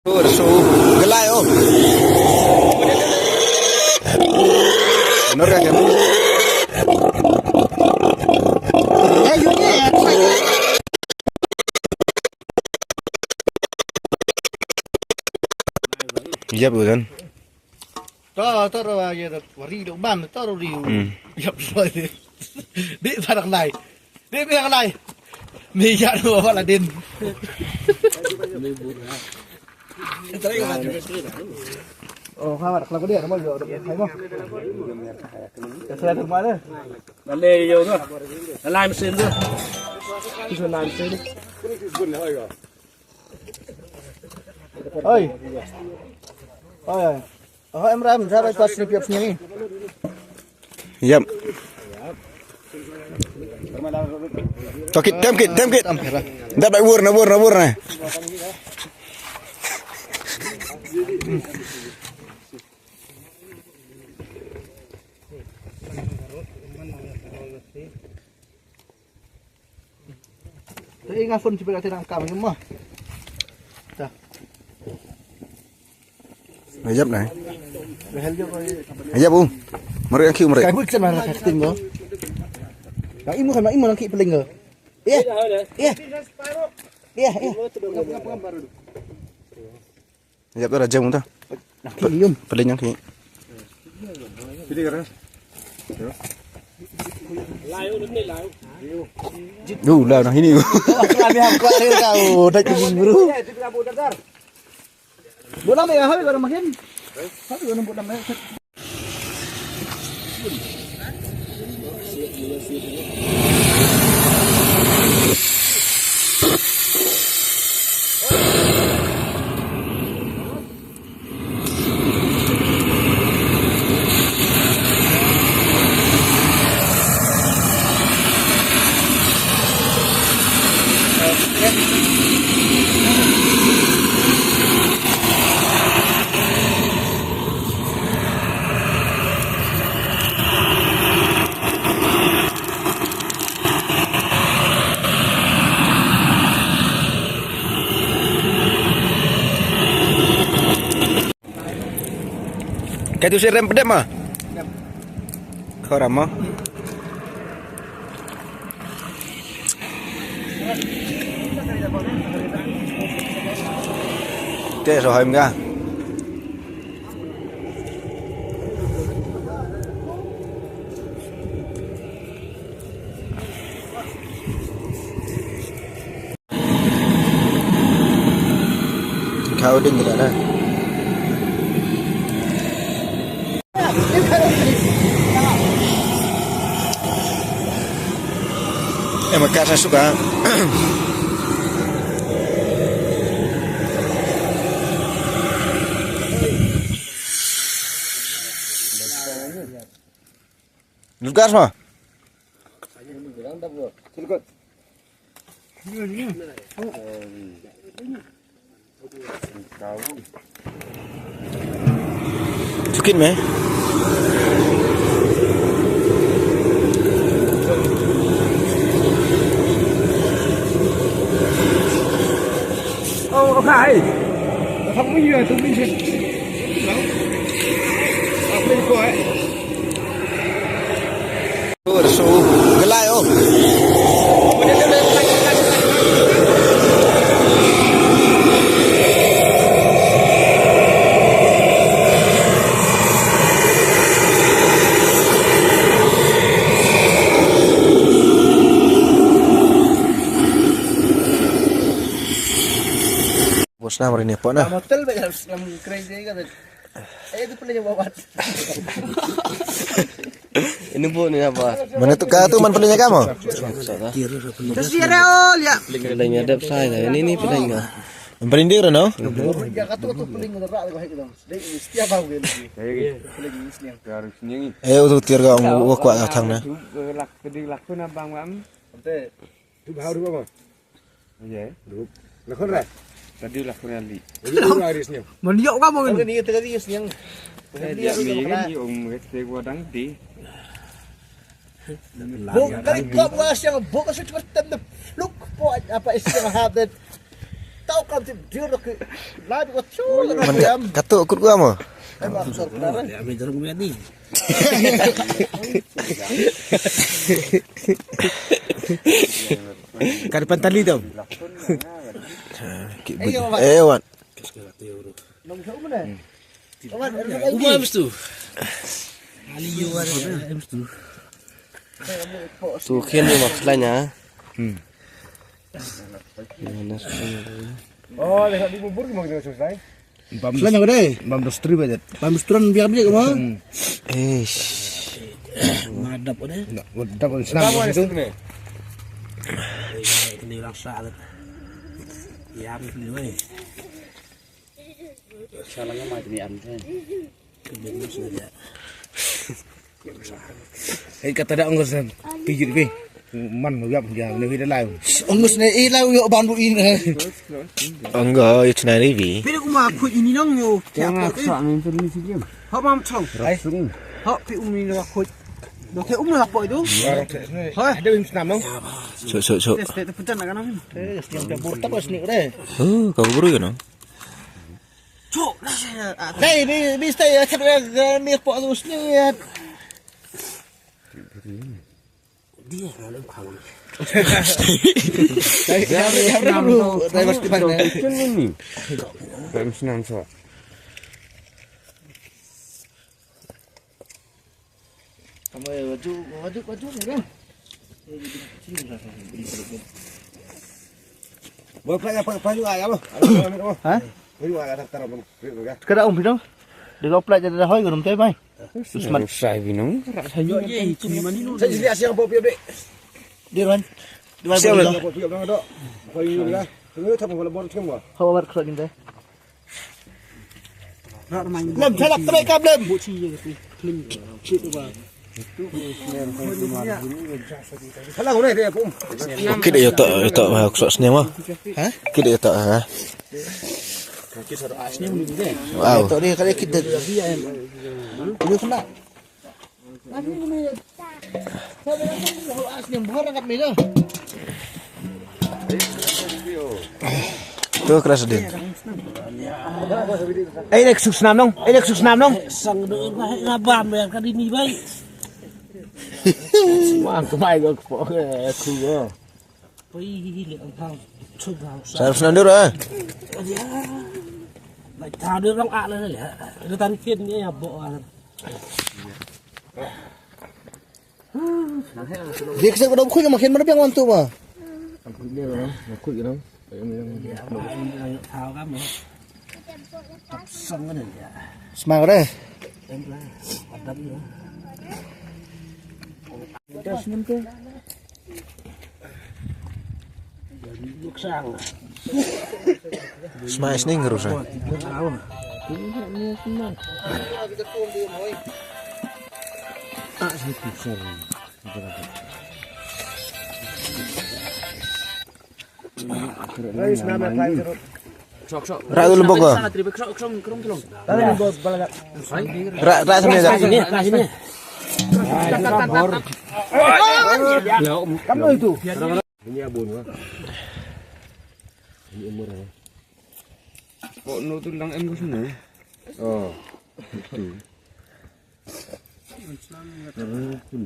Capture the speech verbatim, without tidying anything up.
Tur su gelai, oh. Bener kan, ya? Yap, kan. To, to, ro, ya, to, wari do ban, to, ro, riu. Hmm. Yap, ro. Di, barak lai. Di, barak lai. Mi, ya, ro, wala din. Oh, ha, barak lai ko dia, nama yo, do, hai mo. Ya, saya rumah deh. Lai, yo, no. Lai mesin tu. Itu lai mesin. Oi. Oi, oi. Oh, em ram, sa bai pas ni piap sini. Yep. To kit, tem kit, tem kit. Tam, hera. Dah bai wur na, wur na, wur na. Te nga phone, cepat kat nang kam, ya, mah. Dah. Ngajap, nah. Ngajap, u. Mari yang kiu, mari. Kai bukan mana kasting, lo. Yang imu kan, yang imu yang ki peling, lo. Iya. Iya. Iya, iya. Ïap, tu dah jam tu. Nak ki yum. Paling yang ki. Sini kan. Duh, lah, nah, ini. Aku ambil aku ada tahu, dah cemburu. Buat lama ya, habis baru makin. Habis baru buat lama ya. Ka tu si rem pedem ah. Kau rama. Te so hai mga. Kau ding kita dah. Em, ka sa suka. Lukas ma. Chukit me. Oh, okay. Không có gì là tôi đi. Không có gì. Su, gelai, oh. Bos na mari ni pok na. Motel ba ya, ngam crazy ka. Eh, tu pala nyawa wat. Ini bu ni apa? Mana tu ka tu man pala nyaga mo? Terus dia reol ya. Pala nya dep sai dah. Ini ni pala nya. Yang paling dia no? Ya ka tu tu pala nya rak ko hai ko. Dei setia bau ke. Pala nya sniang. Harus sniang. Eh, tu tir ka wa kwa ka thang na. Lak kedi lak tu na bang wa. Ante. Tu bau tu apa? Iya. Dup. Lakon ra. Tadi lakon ali. Jadi lu aris ni. Mendiok kamu ini. Ni tadi is yang. Dia ni ni um este gua dang di. Bok kali kau buat siang bok kasih cepat tem dep. Look po apa is yang hadet. Tau kam tip dir ki. Lai ko chu. Man ka, ka tu kut gua mo. Em, aku sor kena. Ya, me jarum ni. Ka depan tali tu. Eh, wan. Nong jauh mana? Wan, eh, eh. Uma mesti. Ali yo ada mesti. Tu kini mak lainnya. Hmm. Oh, lihat di bubur gimana kita selesai? Bam selesai deh. Bam dos tri bajet. Bam dos tri biar biar gimana? Eish. Madap deh. Madap senang. Ini rasa. Ya, ini. Salangnya macam ni am tu. Hei, kata dah ongos kan. Pijit pi. Man yap ya ni wi dah lai. Ongos ni eh lai yo ban bu in. Ongos yo chnai ri wi. Pi ku ma khu ini nong yo. Jangan sa ni tu ni sih. Ha mam chong. Hai. Ha pi um ni wa khu. Dok te um la poi tu. Hai. Ada im snam nong. So so so. Te te petan nak nong. Eh, yang te burta pas ni re. Huh, kau buru ya nong. Chok, lah saya. Dai, bi bi stai ya khat ya mi pok tu sni ya. Dia lalu khang. Dai, ya ya ru. Dai mesti bang dai. Dai mesti nang so. Ha? Kada um phi dong. Dia kau pelajar dah hoi gurung tai bai. Usman. Sai binong. Dia kan. Dia kan. Hau war kro jing tai. Lem, salap, trei kap, lem. Kit ïa to, ïa to, ha, sok snem, ha. Ha? Kit ïa to, ha. Wow. To ni kali kit. Ini kena. Tu keras din. Eh, lek suk snam nong. Eh, lek suk snam nong. Sang do ba ba ba ka di ni bai. Mang ko bai ko ko ko. Pai le ang thang. Chuk thang. Sa snam dur ah. Bai ta dur rong a le le. Dah tan kin ni ya bo. Dik sik dom khuid ma khin ma biang wan tu ma. Smart re. Smash ning rusa. Ra dulu boko. Ra ra sini aja. Kamu itu. Ini abon, Bang. Ini umur, ya. Kok no tu lang em ko sini? Oh. Itu.